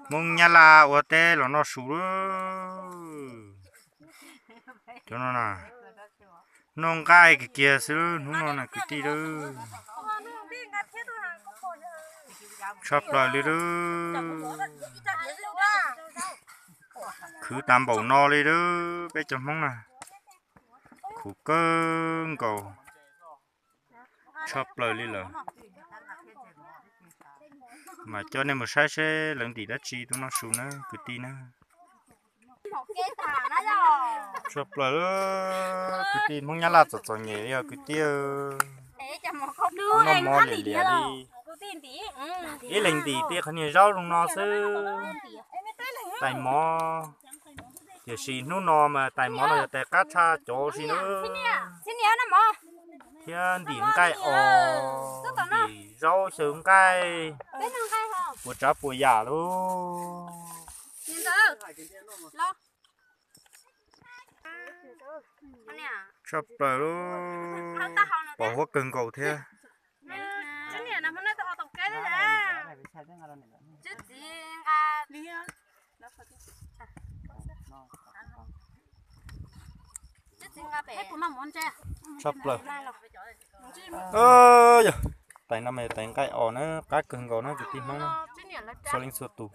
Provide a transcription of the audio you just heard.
Hmoob Nyab Laj ua teb los noj su lawm. Cov no na, noj nqaij kiag kiag xwb hnub no na kwv tij lawm. Tshaj plaws li lawm. Khwv tas npaum no li lawm peb cov Hmoob na. Khuv kawg nkaus. Tshaj plaws li lawm. Mas coj nej mus saib seb lawv ntim dab tsi tuaj noj su na kwv tij na. Tshaj plaws, kwv tij Hmoob Nyab Laj txom txom nyem li os kwv tij. Noj mov liam liam li. Ib leeg ntim tej qhov niag zaub zoo no xwb. Tais mov, tiam sis hnub no mas tais mov no yog tais qab tshaj cov si na. Thiab ntim nqaij os, ntim zaub xyaw nqaij, puas tsav puas yam lauj. Tshaj plaws lauj, pos huab kawg nkaus thiab. Tshaj plaws. Yog, tais no mas yog tais nqaij os na, qab kawg nkaus na kwv tij Hmoob na, txhua leej txhua tus.